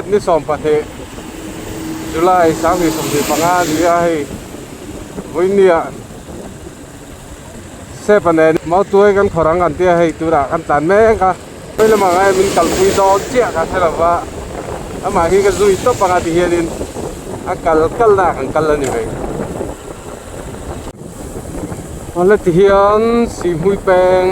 Feb ni 12 July 2025 a ni a hei vawinia Sepa nen Mautuai kan khawr ang kan tia hei tunah kan tlan mek a hawi lamah ngai min kalpui dawn chiah ka hre lova amah hi ka zui tawp anga ti hianin a kal kal na ah kan kal a ni mai. Awle ti hian Sihhmui peng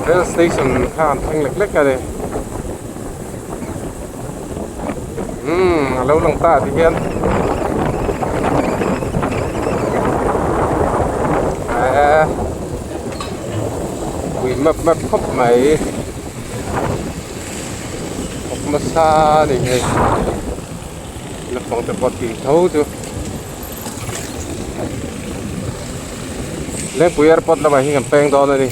rail station kha an thleng lek lek a ni. Umm a lo lang ta ti hian eee pui map map khawp mai khawp nasa a ni hei naupang te pawh tih tho chu Lengpui airport lamah hian kan peng dawn a ni.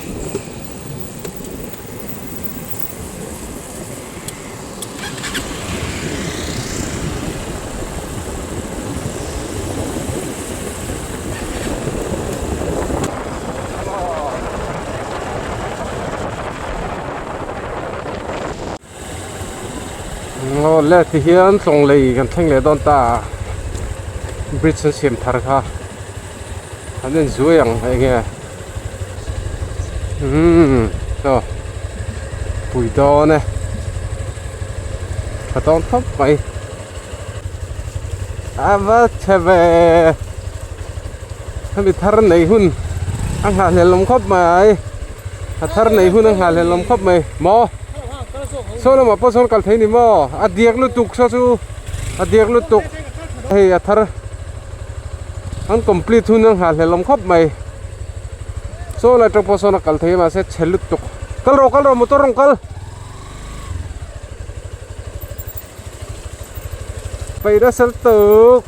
Aw le ti hian tlawng lei kan thleng leh dawn ta a bridge an siam thar kha an en zuai ang eng nge umm chaw pui dawn e tha dawn khawp mai a va chhe ve hemi thar nei hun a nghahhlelh awm khawp mai a thar nei hun a nghahhlelh awm khawp mai maw. Saw lamah pawh sawn kal thei ni maw a diak lutuk saw chu a diak lutuk hei a thar an complete hun a nghahhlelh awm khawp mai saw lai atang pawh sawn a kal thei a mahse chhe lutuk kal rawh kal rawh motor rawn kal paih nasa lutuk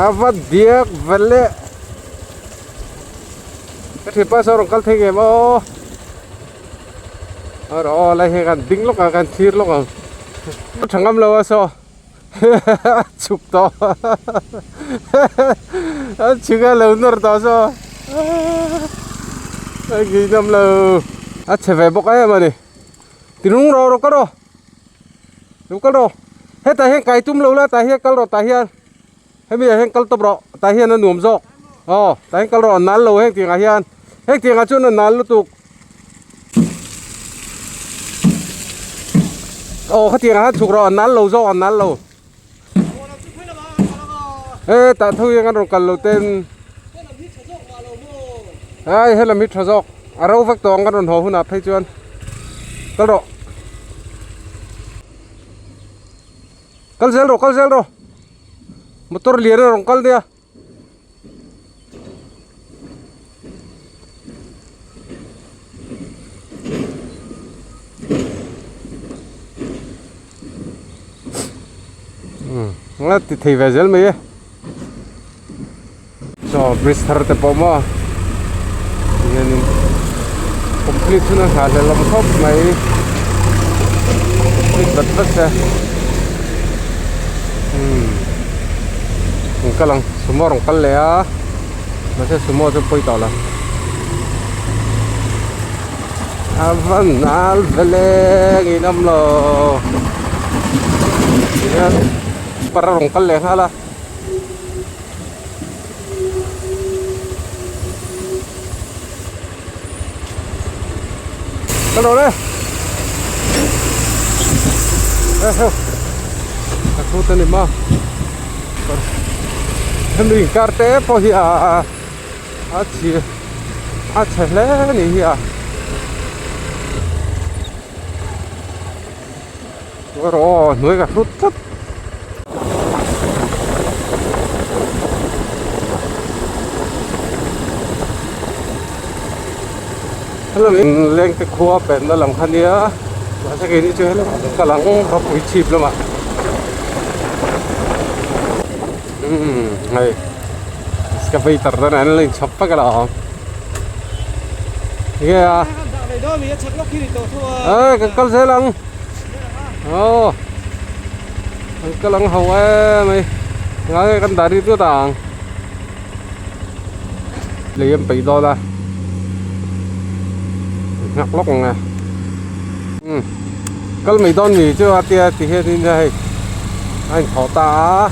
a va diak vele. Ka thianpa saw rawn kal thei ngem aw aw rawh aw lai hian kan ding lawk ang kan thlir lawk ang a tha ngam lo a saw a chhuk tawh a chhuk a lo nawr tawh saw a ngei ngam lo a chhe ve bawk em a ni tinung rawh rawh kal rawh lo kal rawh hetah hian kai tum lo la tah hian kal rawh tah hian. Hemi ah hian kal tawp rawh tah hian a nuam zawk aw tah hian kal rawh a nal lo heng tiangah hian heng tiangah chuan a nal lutuk aw khatiangah khan chhuk rawh a nal lo zawk a nal lo e tah tho hian kan rawn kal lo ten ai helam hi tha zawk a ro vek tawh ang kan rawn haw hunah phei chuan kal rawh. Kal zel rawh kal zel rawh motor lian a rawn kal nia. Umm a ti thei ve zel mai e chaw bridge thar te pawh maw hianin complete hun a nghah hlelh awm khawp mai complete vat vat se umm an kal ang sumo rawn kal leh a mahse sumo chu pawi tawh lo a va nal vele ngei lam lo tihian para rawn kal leh nghal a. Kal rawh le e heuh ka thu te ni maw hemi inkar te pawh hi a a chhi a chhe hle a ni hi a Rawh aw hnuai ka hrut tlat. Hello in leng te khua pen na lam kha nia mahse keini chu helama kan kal ang ropui chhip lamah umm hei excavator te nen an lo inchhawp vek alawm enge a e kan kal zel ang. Aw an kal ang ho em mai ngai nge kan dah rit ngawt ang lei an peih dawn a Nghak lawk ang e. Umm kal mai dawn mi chu a tia ti hianin hei a inthawh ta a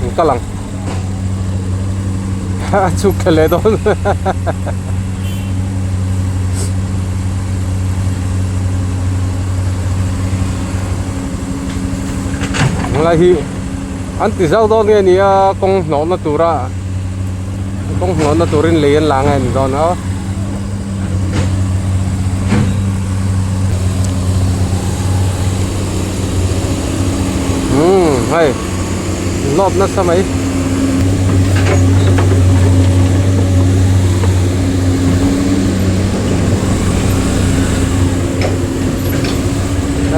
an kal ang a chhuk thla leh dawn helai hi an ti zau dawn nge nia kawng hnawhna tura kawng hnawhna turin lei an la nge ni dawn a. Umm hei lawt nasa mai.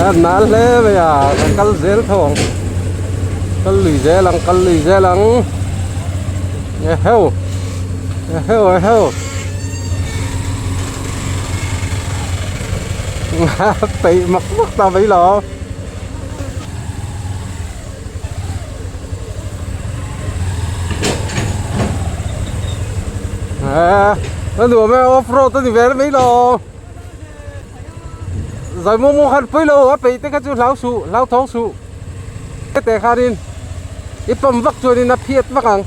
A nal hle mai a kan kal zel tho ang kal lui zel ang kal lui zel ang eheu eheu eheu peih mak mak ta mai lo. A nuam e off road a ni ve mai lo zai maw maw khan pawi lo a peih te kha chu hlau suh hlau thawng suh hete khanin i pawm vak chuanin a phiat vak ang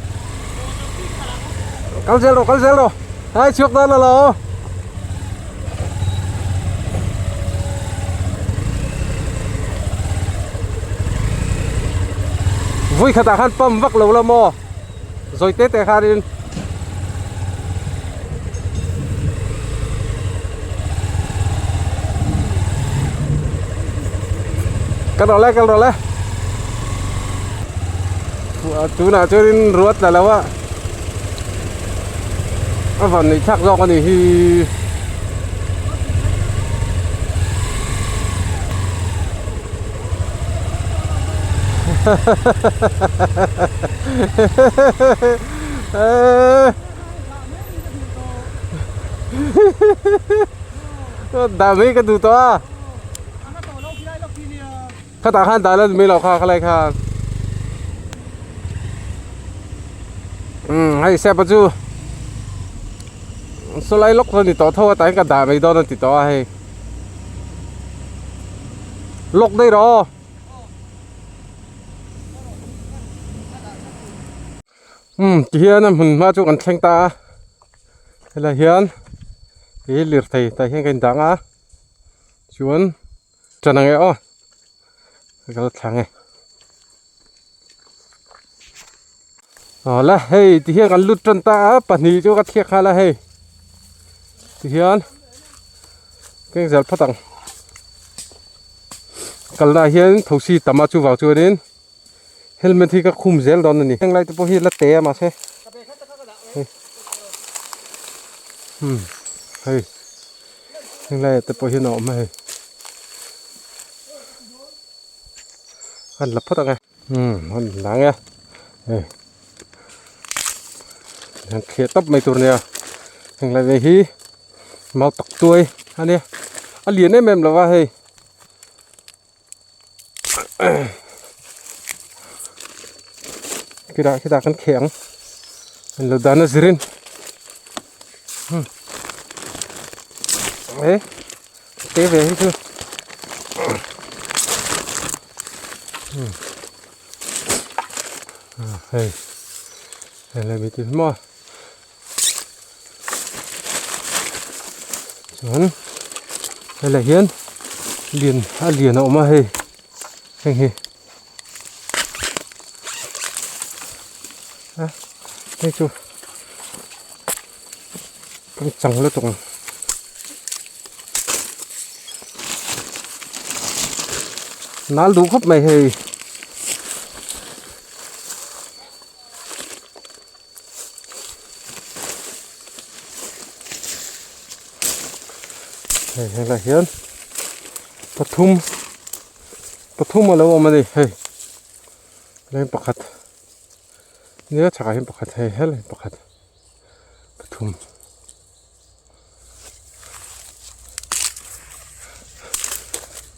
kal zel rawh kal zel rawh hai chhuak dawn lo lo. Vui khatah khan pump vak lo la maw zawi te te khanin kal rawh le kal rawh le tunah chuanin ruat la lo a. A van neih thlak zawk a ni hi. Dah mai ka duh tawh a. Khatah khan dah la ni mai lo kha khalai khan. Umm hei step a chu sawlai lawk chu a ni tawh tho a tah hian ka dah mai dawn a ti tawh a hei lawk daih rawh aw. Umm tihian a hmun hma chu kan thleng ta a helai hian ih lirthei tah hian ka indang a chuan ṭan ang e aw ka kal thlang e. Awle hei ti hian kan lut tan ta a pahnih chu ka thiak nghal a hei ti hian keng zel phawt ang kalna ah hian thosi tam a chuvang chuanin helmet hi ka khum zel dawn a ni heng lai te pawh hi la te a mahse hei umm hei heng laiah te pawh hian a awm a hei. An la phawt ang e. Umm an la ang e. Hei. An thliah tawp mai tur a nia. Heng lai ve hi mau tak tuai a nia. A lian em em lo va hei. Khitah khitah kan kheh ang. An lo dan a zirin. Hmm. Eh. Te ve hi chu hei hei lai mi tin maw chuan helai hian lian a lian a awm a hei heng hi a hei chu kan chang lutuk ang. Nal duh khawp mai hei. Hei helai hian pathum pathum a lo awm a ni hei helai hian pakhat nia chhakah hian pakhat hei helai hian pakhat pathum.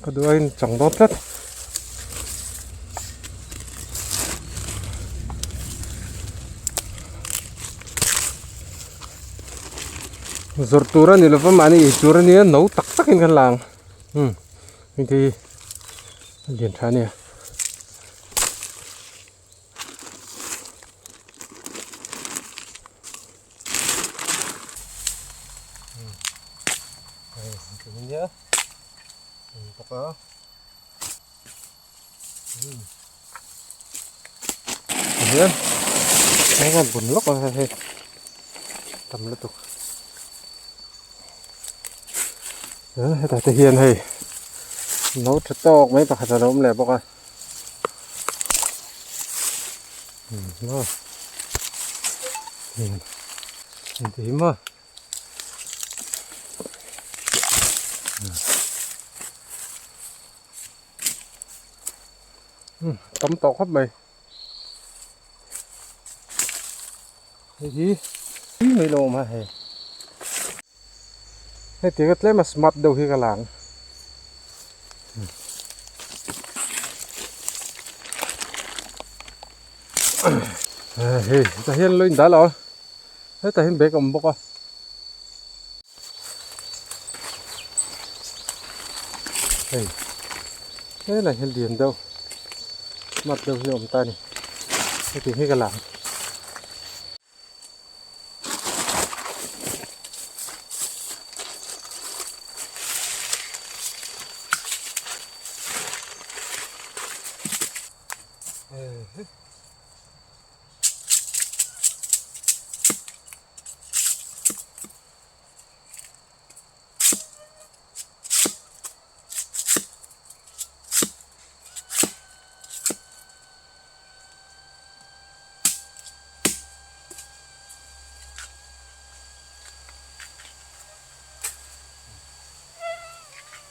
Ka duh a in chang dawn tlat. Zawrh tur a ni lova mahni ei tur a nia no tak tak in kan la ang umm heng te hi a lian tha a nia. Hian heng a bun lawk a hei tam lutuk hetah te hian hei no tha tawk mai pakhat a lo awm leh bawk a engti hi maw. Tam tawh khawp mai hei hi tui mai lo awm a hei hei ti ka tlem a smart deuh hi ka la ang. Hei tah hian lo indah lo a hetah hian bag a awm bawk a. Hei helai hi lian deuh smart deuh hi a awm ta a ni heti hi ka la ang.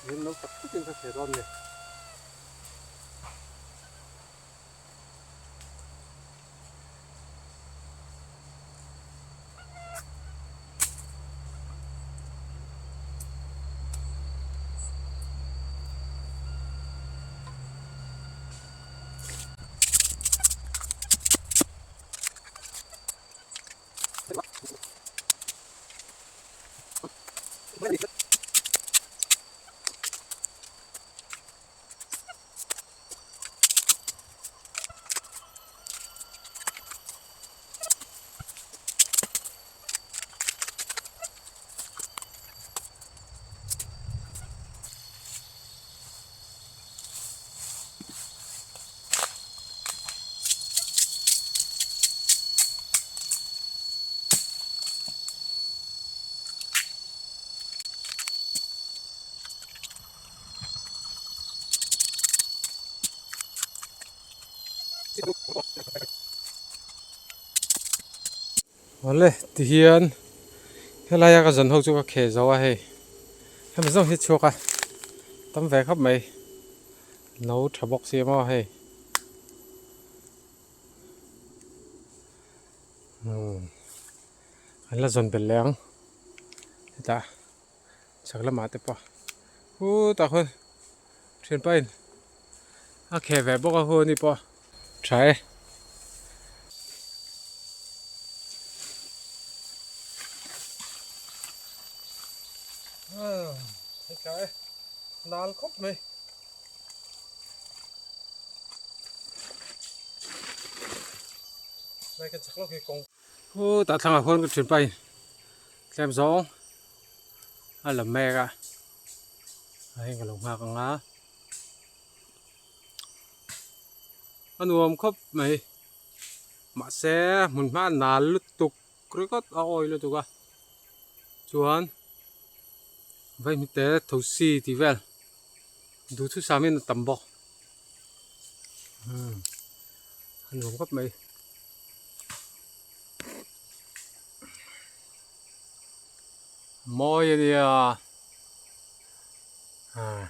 Hlim lo tak takin ka hre dawn ni. Awle tihian helai a ka zan ho chu ka kheh zo a hei hemi zawng hi chhuak a tam ve khawp mai no tha bawk si maw hei umm an la zawn belh leh ang hetah. Chhak lamah te pawh khutah khawn thianpa in a kheh ve bawk a hu ani pawh tha e. Tha e nal khawp mai. Lai kan chak lawk hi kawng. Khutah thlangah khawn ka thianpa in tlem zawng. A la mek a a heng ka lo nghak ang a a nuam khawp mai mahse hmun hma a nal lutuk ringawt a awi lutuk a chuan vaihmite thosi tih vel duhthusam in a tam bawk umm a nuam khawp mai. Mawi a nia ah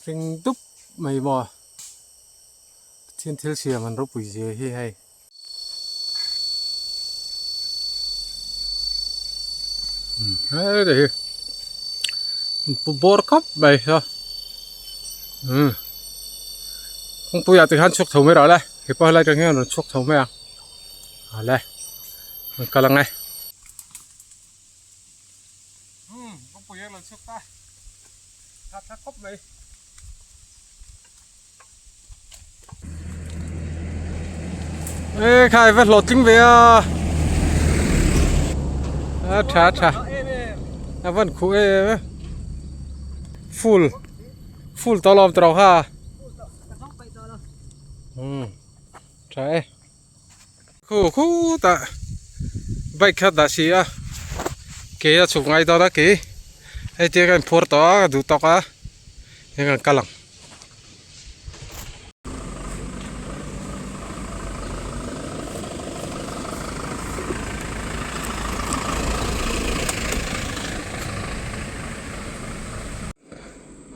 hring dup mai maw Pathian thil siam an ropui zia hi hei. Hei hi bawr khawp mai a umm kawngpui ah te khan chhuak tho mai rawh le hepa helai atang hian a rawn chhuak tho mai a. Awle an kal ang e. Kawngpui a lo chhuak ta. Tha tha khawp mai. E khai va hlawh tling ve a. A tha tha. A van khuh em em e. Full full tawh lawm tawh kha. Um tha e. Khu khutah bike kha dah si a ke a chhuk ngai dawn a ke hei tia ka inphuar tawh a ka duh tawk a heng an kal ang.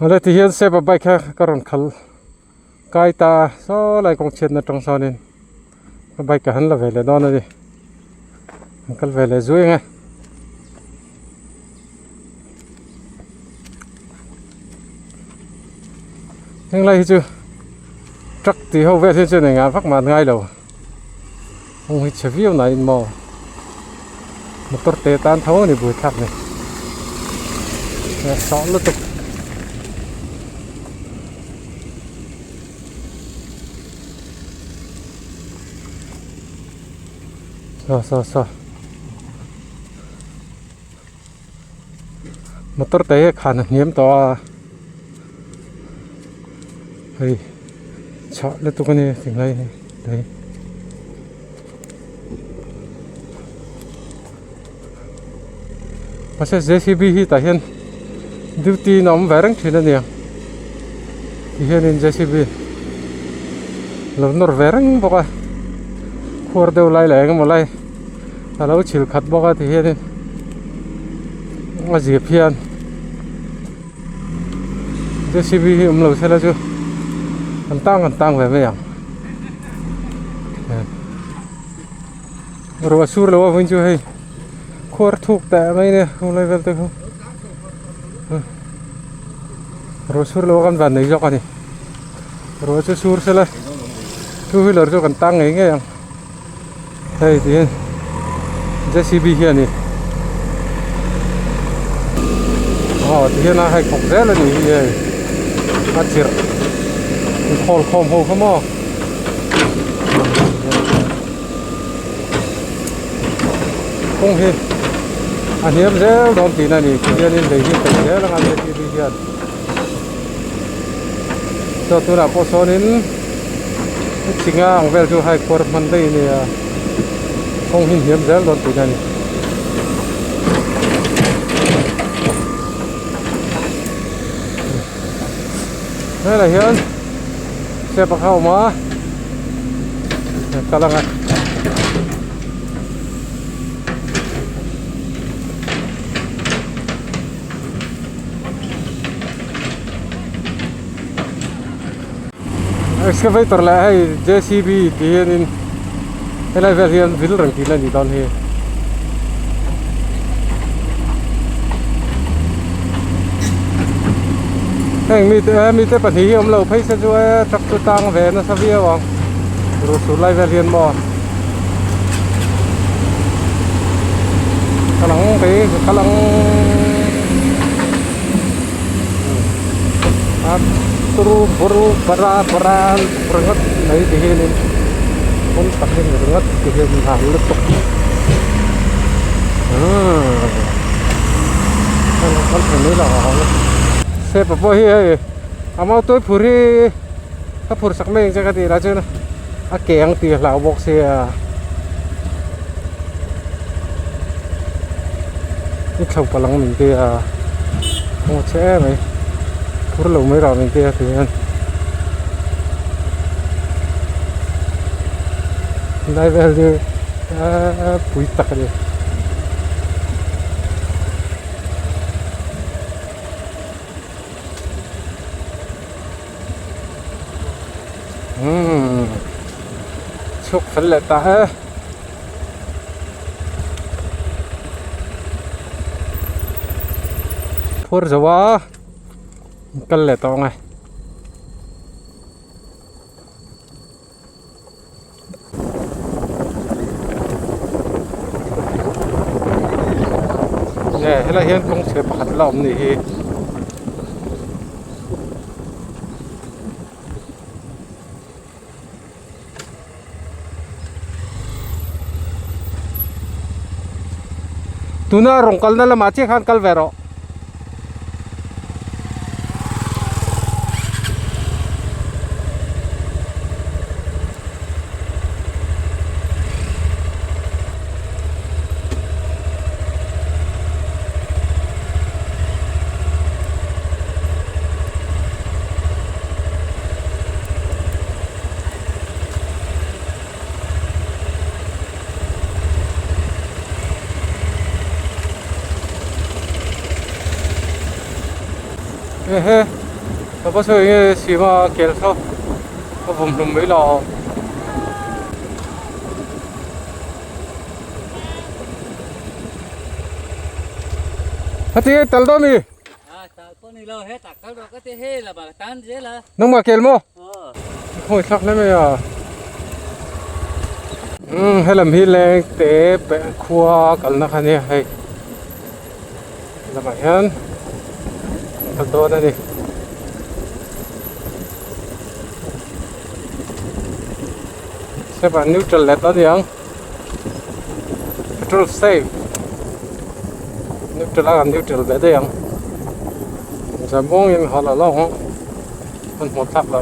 Awle tihian step a bike kha ka rawn khalh. Kai ta saw lai kawng chhiatna tang sawnin ka bike a han la ve leh dawn a ni an kal ve leh zui ang e. Heng lai hi chu truck tih ho vel hi chuan engah vak mah an ngai lo kawng hi chhe viau nain maw motor te tan tho a ni buaithlak ni sawh lutuk. Saw saw saw motor te hi a khan a hniam tawh a hei chhah lutuk a ni tinglai hi lei mahse J C B hi tah hian duty in a awm ve reng thin a nia ti hianin J C B lo nawr ve reng bawk a khuar deuh lai leh engemaw lai a lo chhil khat bawk a ti hianin a zip hian J C B hi awm lo sela chu an tang an tang ve mai ang. Ruah sur lo avangin chu hei khuar thuk teh mai nia khawlai vel te khu ruah sur lo a kan van nei zawk a ni ruah chu sur sela two wheeler chu kan tang ngei ngei ang hei ti hian J C B hi a ni aw ti hian a hei khawk zel a ni hi hei a chirh inkhawl khawm ho kha maw. Kawng hi a hniam zel dawn tihna a ni tihianin lei hi a peih zel anga j c b hian chuan tunah pawh sawnin chinga ang vel chu hai khuar hman daih a nia kawng hi hniam zel dawn tihna a ni. Helai hian step a kha a awm a kal ang a excavator leh hei J C B tih hianin helai vel hian vil reng tihna a nih dawn hi. Heng mite eh mite pahnih hi awm lo phei se chu e truck chu tang ve nasa viau ang ruh sur lai vel hian maw kal ang kei ka kal ang a turu buru bara bara ringawt mai ti hianin hmun tak hi ni ringawt ti hian an lutuk step ah pawh hi hei a mau tuai phur hi ka phur sak mai ang che ka tih lah chuan a ke ang tih a hlau bawk sia i thlo palh ang min tia kawng a chhe em mai phur lo mai rah min tia ti hian. Lai vel chu aaa pui tak a ni. Umm chhuak fel leh ta e. Phur zo a kal leh tawh ang e. Nge helai hian kawng chhe pakhat la awm ni hi. Tuna rawng kalna lamah chiah khan kal ve rawh. Ehe ka pa saw enge sima kel saw a vawm hlum mai lo. Hati tal dawn ni. Nangmah kel maw? Khawi thlak hle mai a. Umm helam hi leng te peh khua kalna kha nia hei lamah hian kal dawn a ni. Step ah neutral let a niang petrol save neutral a neutral ve daih ang. Zan bawngin hal a lo ang. Hmanhmawh thlak lo.